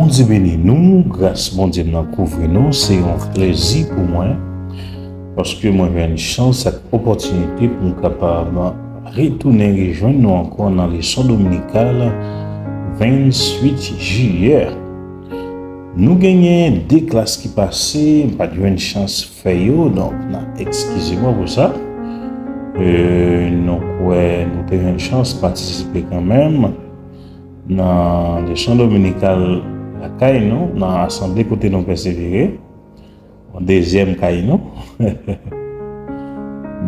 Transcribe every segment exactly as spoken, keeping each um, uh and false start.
Bondye beni nou, gras Bondye nan kouvri nou. Se yon plezi pou mwen, paske mwen jwenn chans ak opòtinite pou m kapab retounen rejwenn nou ankò nan leson dominikal ventuit jiyè. Nou genyen de klas ki pase, m pa t jwenn chans fè yo, donk n ap eskize mwen pou sa. E, nou kwè nou te jwenn chans patisipe kanmenm nan leson dominikal lakay nou, nan asanble kote nou pèsevere, yon dezyèm kay nou.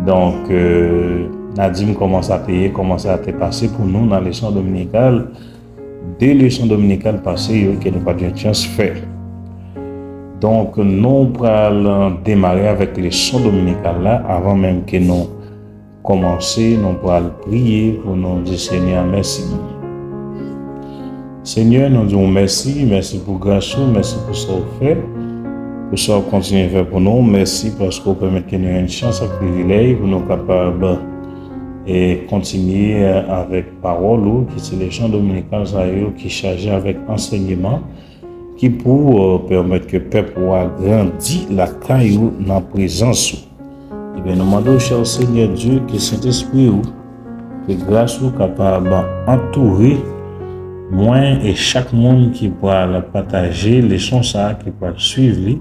Donk, e, n a di m kòman sa te ye, kòman sa te pase pou nou nan leson dominikal, de leson dominikal pase yo ke nou pa t jwenn chans fè. Donk, nou pral demare avèk leson dominikal la, avan menm ke nou kòmanse, nou pral priye pou nou di Senyè mèsi. Senyè, nou di w mèsi, mèsi pou gras ou, mèsi pou sa w fè, pou sa w kontinye fè pou nou. Mèsi paske w pèmèt ke nou jwenn chans ak privilèj pou nou kapab, e, kontinye avèk pawòl ou, ki se leson dominikal sa yo, ki chaje avèk ansèyman, ki pou, e, pèmèt ke pèp ou a grandi lakay ou nan prezans ou. Ebyen, nou mande w, chè Senyè Dye, ke Sentespri ou, ke gras ou kapab antoure mwen e chak moun ki pral pataje leson sa a, ki pral swiv li,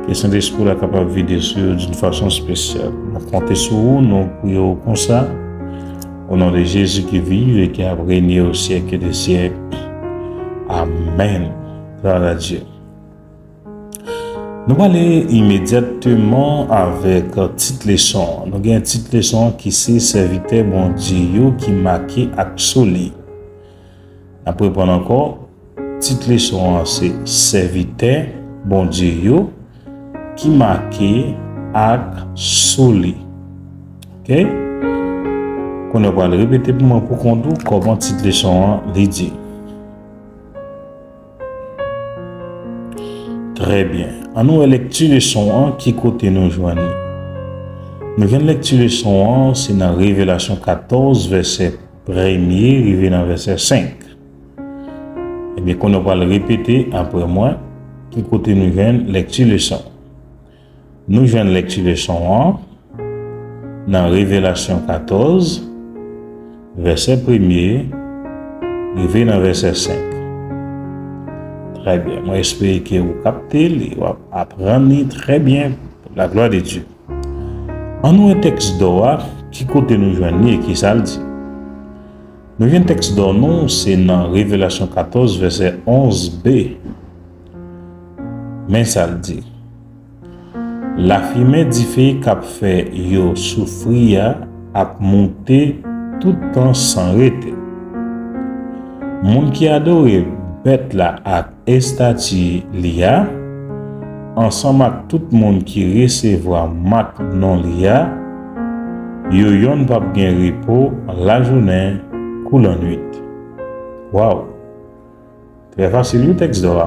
ke Sentespri la kapab vide sou yo d'une façon spéciale. Nou konte sou ou, nou priye w konsa, o non de Jezi ki viv e ki ap renye o syèk de syèk. Amèn. Glwa a Dye. Nou prale imedyatman avèk tit leson an. Nou gen tit leson an ki se Sèvitè Bondye yo ki make ak soli. N ap reprann ankò, tit leson an se Sèvitè Bondye yo ki make ak soli. Oke? Kounye a w pral repete pou mwen pou kont ou kòman tit leson an li di. Trè byen. Ann nou wè lekti leson an, ki kote nou jwenn li. Nou jwenn lekti leson an, se nan Revelasyon katòz, vèsè premye, rive nan vèsè senk. Ebyen, kounye a w pral repete apre mwen, ki kote nou jwenn lekti leson. Nou jwenn lekti leson an nan Revelasyon katòz, vèsè premye, rive nan vèsè senk. Trè byen. Mwen espere ke ou kapte li, w ap aprann li trè byen, pou la glwa de Dye. Ann nou wè tèks dò a, ki kote nou jwenn li e ki sa l di. Nou jwenn tèks dò nou, se nan Revelasyon katòz, vèsè onz b. Men sa l di. Lafimen dife k ap fè yo soufri a ap moute tout tan san rete. Moun ki adore bèt la ak estati li a, ansanm ak tout moun ki resevwa mak non li a, yo yonn p ap gen repo lajounen kou lannwit. Waw! Trè fasil, wi, tèks dò a.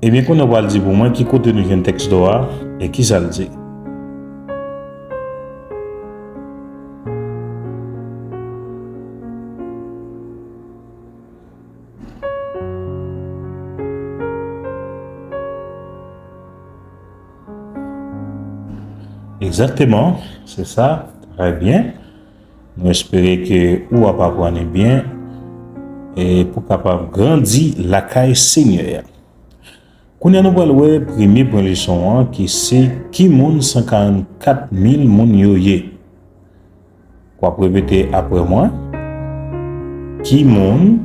Ebyen, kounye a w pral di pou mwen ki kote nou jwenn tèks dò a e ki sa l di. Egzakteman, se sa. Trè byen. Nou espere ke ou ap aprann li byen e pou kapab grandi lakay Senyè a. Kounye a nou pral wè premye pwen leson an ki se ki moun san karannkat mil moun yo ye. W ap repete apre mwen. Ki moun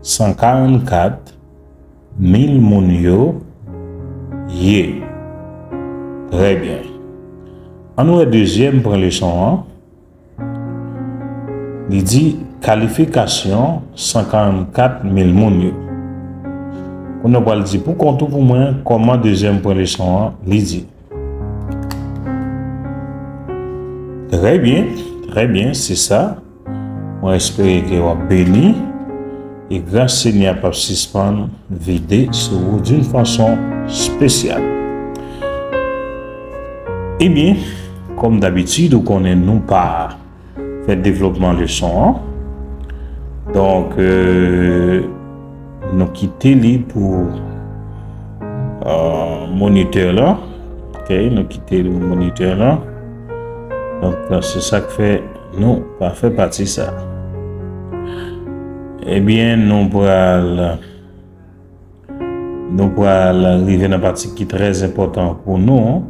san karannkat mil moun yo ye? Trè byen. Ann nou wè dezyèm pwen leson an. Li di kalifikasyon san karannkat mil moun yo. Kounye a w pral di pou kont ou pou mwen kòman dezyèm pwen leson an li di. Trè byen, trè byen, se sa. Mwen espere ke w ap beni e gras Senyè a p ap sispann vide sou ou d'une façon spéciale. Ebyen, kòm dabitid, ou konnen nou pa fè devlopman leson an. Donk, euh, Nou kite li pou, euh, monitè la. Ok, nou kite li pou monitè la. Donk, euh, se sa k fè nou pa fè pati sa. Ebyen, nou pral, nou pral rive nan pati ki trè enpòtan pou nou,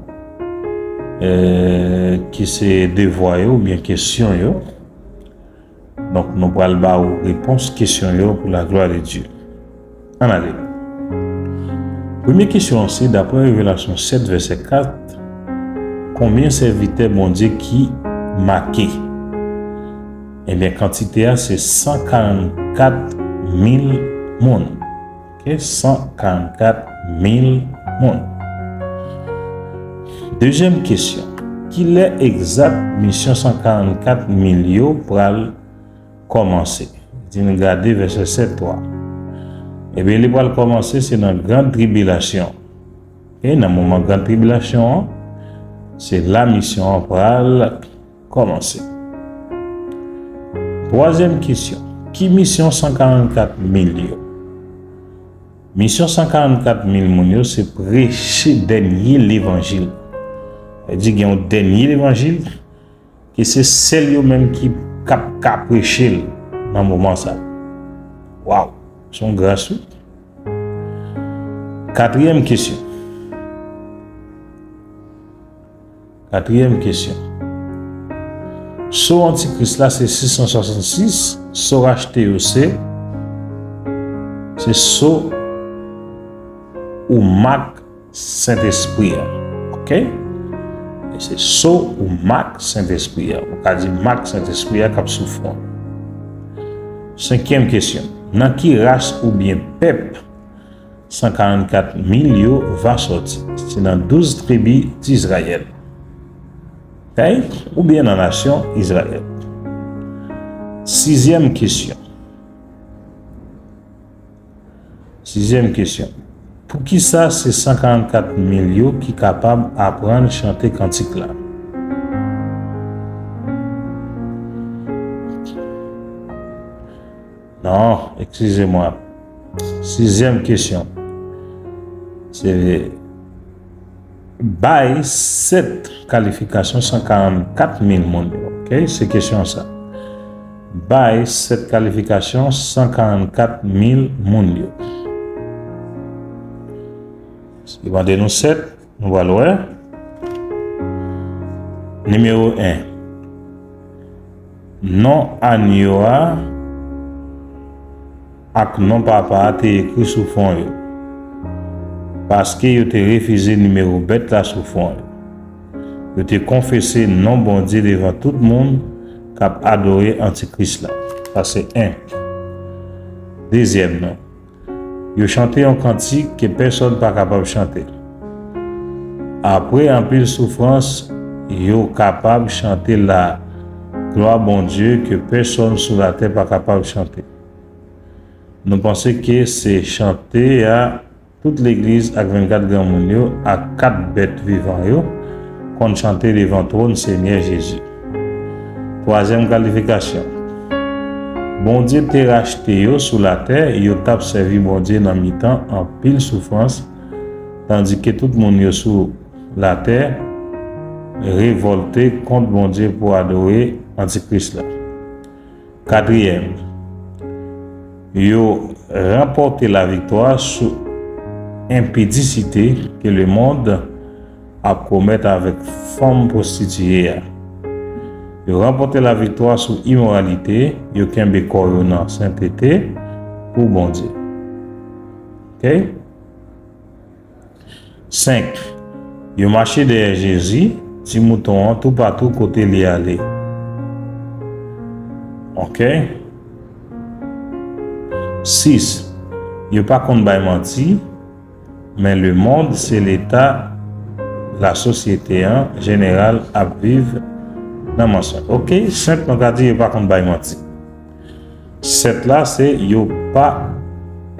euh, ki se devwa yo oubyen kesyon yo. Donk, nou pral ba ou repons kesyon yo pou la glwa de Dye. Ann ale. Premye kesyon an se, daprè Revelasyon sèt, vèsè kat, konbyen sèvitè Bondye ki make? Ebyen, kantite a se san karannkat mil moun. Ok, san karannkat mil moun. Dezyèm kesyon. Kilè egzak misyon san karannkat mil yo pral kòmanse? Di n gade vèsè sèt twa. Ebyen, li pral kòmanse, se nan gran tribilasyon. E nan moman gran tribilasyon an, se la misyon an pral kòmanse. Twazyèm kesyon. Ki misyon san karannkat mil yo? Misyon san karannkat mil moun yo se preche dènye levanjil. Sa vle di gen yon dènye levanjil ki se sèl yo menm ki k ap ka preche l nan moman sa. Waw, se yon gras, wi. Katriyèm kesyon. Katriyèm kesyon. So antikris la se sis san swasannsis, so rachte yo se, se so ou mak Sentespri a. Ok? E se so ou mak Sentespri a. Ou ka di mak Sentespri a k ap sou fwon. Senkyèm kesyon. Nan ki ras oubyen pèp san karannkat mil yo va sòti? Se nan douz tribi Dizrayèl. Ok? Oubyen nan nasyon Izrayèl. Sizyèm kesyon. Sizyèm kesyon. Poukisa se san karannkat mil yo ki kapab aprann chante kantik la? Non, eskize mwa. Sizyèm kesyon. Se bay sèt kalifikasyon san karannkat mil moun yo. Ok? Se kesyon sa. Bay sèt kalifikasyon san karannkat mil moun yo. Li mande nou sèt, nou pral wè. Nimewo en. Non anyo a ak non papa a te ekri sou fwon yo, paske yo te refize nimewo bèt la sou fwon yo. Yo te konfese non Bondye devan tout moun k ap adore antikris la. Sa se en. Dezyèm nan, yo chante yon kantik ke pèsonn pa kapab chante. Apre anpil soufrans, yo kapab chante laglwa Bondye ke pèsonn sou latè pa kapab chante. Nou panse ke se chante a tout legliz ak vennkat granmoun yo ak kat bèt vivan yo konn chante devan twòn Senyè Jezi. Twazyèm kalifikasyon. Bondye te rachte yo sou latè, yo t ap sèvi Bondye nan mitan anpil soufrans, tandike tout moun yo sou latè revòlte kont Bondye pou adore antikris la. Katriyèm, yo ranpòte laviktwa sou enpidisite ke lemonn ap komèt avèk fanm pwostitiye a. Yo ranpòte laviktwa sou imoralite, yo kenbe kò yo nan sentete pou Bondye. Ok? Senk. Yo mache dèyè Jezi, ti mouton an, toupatou kote li ale. Ok? Sis. Yo pa konn bay manti, men lemonn se leta lasosyete an jeneral ap viv nan mansonj. Ok? Senk, nou ka di yo pa konn bay manti. Sèt la se yo pa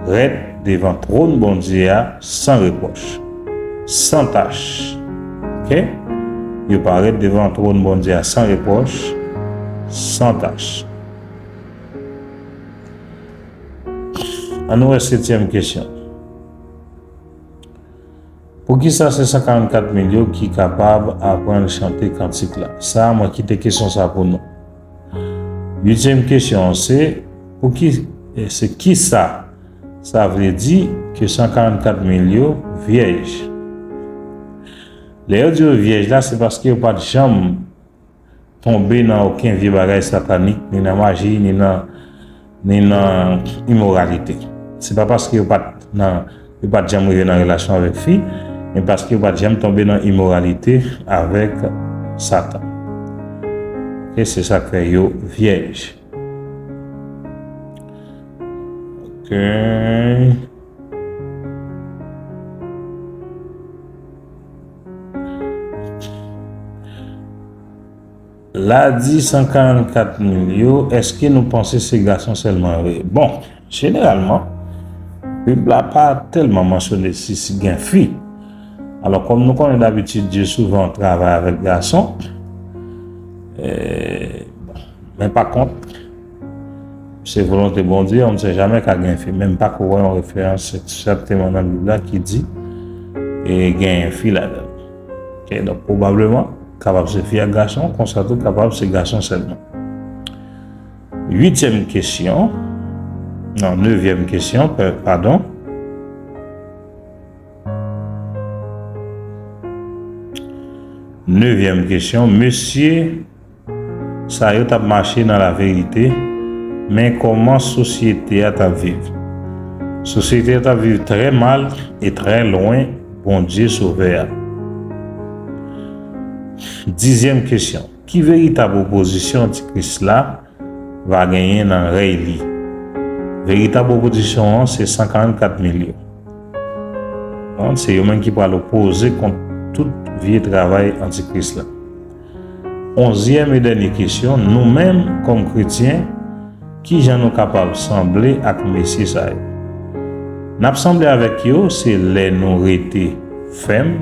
rèt devan twòn Bondye a san repwòch, san tach. Ok? Yo pa rèt devan twòn Bondye a san repwòch, san tach. Ann nou wè setyèm kesyon. Poukisa se san karannkat mil yo ki kapab aprann chante kantik la? Sa a, mwen kite kesyon sa pou nou. Uityèm kesyon an se, pou ki, se kisa sa vle di ke san karannkat mil yo vyèj? Lè yo di yo vyèj la, se paske yo pa t janm tonbe nan okenn vye bagay satanik, ni nan maji, ni nan, ni nan imoralite. Se pa paske yo pa t nan, yo pa t janm rive nan relasyon avèk fi, men paske yo pa t janm tonbe nan imoralite avèk Satan. Oke, se sa k fè yo vyèj. Oke. La di san karannkat mil yo, èske nou panse se gason sèlman yo ye? Bon, jeneralman, Bib la pa tèlman mansyone si, si gen fi. Alò, kòm nou konnen dabitid Dye souvan travay avèk gason, eh, men pa kont, se volonte Bondye, on ne sait jamais ka gen fi. Men m pa ko wè yon referans egzakteman nan Bib la ki di e gen fi ladan l. Ok, donk, pwobableman, kapab se fi ak gason, konsa tou kapab se gason sèlman. Uityèm kesyon, non, nevyèm kesyon, pa-, padon. Nevyèm kesyon, mesye sa yo t ap mache nan laverite, men kòman sosyete a t ap viv? Sosyete a t ap viv trè mal e trè lwen Bondye Sovè a. Dizyèm kesyon, ki veritab opozisyon Antikris la va genyen nan rèy li? Veritab opozisyon an se san karannkat mil yo. Donk, se yo menm ki pral opoze kont tout vye travay Antikris la. Onzyèm e dènye kesyon, nou menm, kòm kretyen, ki jan nou kapab sanble ak mesye sa yo? N ap sanble avèk yo, se lè nou rete fèm,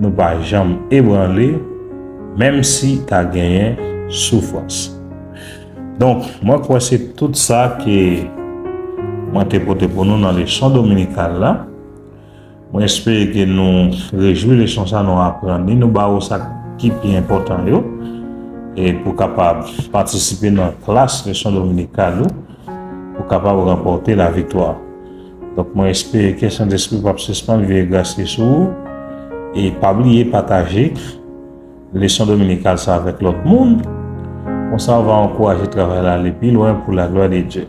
nou pa janm ebranle, menm si ta genyen soufrans. Donk, mwen kwè se tout sa ke mwen te pote pou nou nan leson dominikal la. Mwen espere ke nou rejwi leson sa nou aprann li, nou ba ou sa ki pi enpòtan yo, e pou kapab patisipe nan klas leson dominikal ou, pou kapab ranpòte laviktwa. Donk, mwen espere ke Sentespri p ap sispann veye gras li sou ou, e pa bliye pataje leson dominikal sa avèk lòt moun. Konsa, w va ankouraje travay la ale pi lwen pou laglwa de Dye.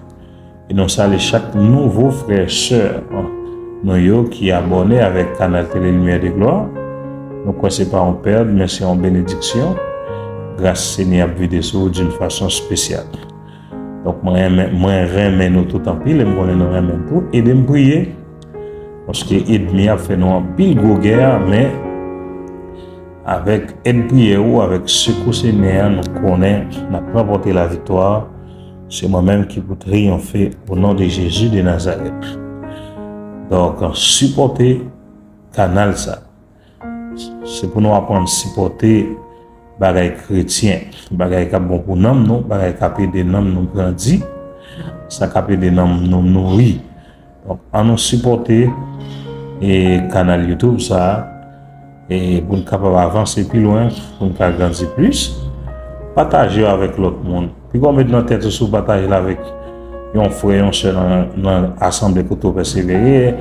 E nou salye chak nouvo frè, sè nou yo ki abòne avèk kanal Tele Limyè de Glwa. Nou kwè se pa yon pèd, men se yon benediksyon. Gras Senyè ap vide sou ou d'une façon spéciale. Donk, mwen renmen, mwen renmen nou tout anpil, e m konnen nou renmen m tou. Ede m priye, paske ènmi ap fè nou anpil gwo gè, men avèk èd priyè ou, avèk sekou Senyè a, nou konnen n ap ranpòte laviktwa. Se mwen menm ki pou triyonfe, o non de Jezi de Nazarèt. Donk, sipòte kanal sa. Se pou nou aprann sipòte bagay kretyen, bagay k ap bon pou nanm nou, bagay k ap ede nanm nou grandi, sa k ap ede nanm nou nouri. Donk, ann nou sipòte, e, kanal YouTube sa a, e, pou n kapab avanse pi lwen, pou n ka grandi plis. Pataje yo avèk lòt moun. Piga w met nan tèt ou, si w pataje l avèk yon frè, yon sè nan, nan asanble kote w pèsevere,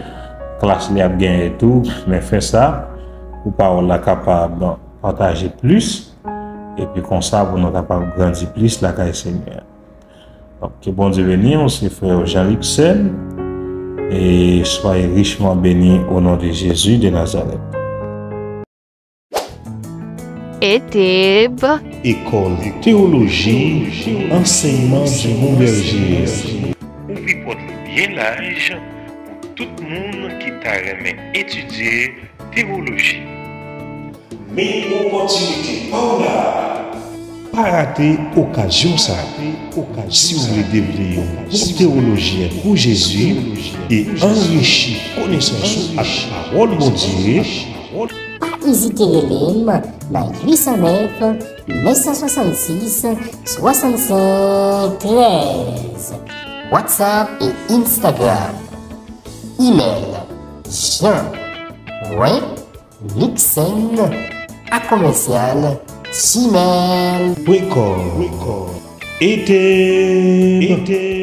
klas li ap genyen tou, men fè sa pou pawòl la kapab pataje plis, epi konsa pou nou kapab grandi plis lakay Senyè a. Donk, ke Bondye beni w, se frè w Jean Luxen, et soyez richement bénis au nom de Jésus de Nazareth. Eteb. École Théologie, Enseignement du Bon Berger. Ouvri pòt li byen laj pou tout moun ki ta renmen etidye tewoloji. Men opòtinite pa w la. Pa rate okazyon sa a. Si w vle devni yon bon tewolojyen pou Jezi e anrichi konesans ou ak pawòl Bondye, pa ezite rele m nan uit san nèf, nèf san swasannsis, swasannsenk trèz. WhatsApp e Instagram. Imèl, Jean Wen Luxen a commercial gmail point com. Étèm,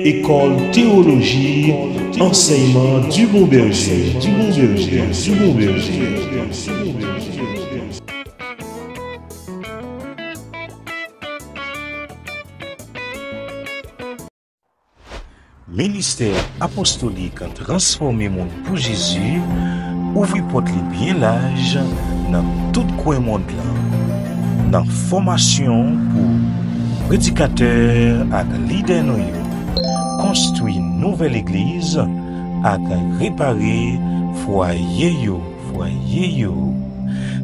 École Théologie, Enseignement du Bon Berger, du Bon Berger, du Bon Berger. Ministè Apostolik Transfòme Moun pou Jezi ouvri pòt li byen laj nan tout kwen mond lan, nan fòmasyon pou predikatè ak lidè nou yo, konstwi nouvèl legliz ak repare fwaye yo, fwaye yo.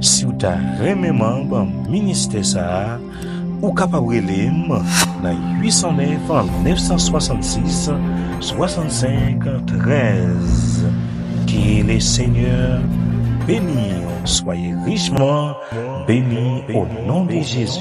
Si w ta renmen manm ministè sa a, ou kapab rele m nan huit cent neuf, neuf cent soixante-six, soixante-cinq, treize. Que le Seigneur bénisse. Soyez richement bénis au nom de Jésus.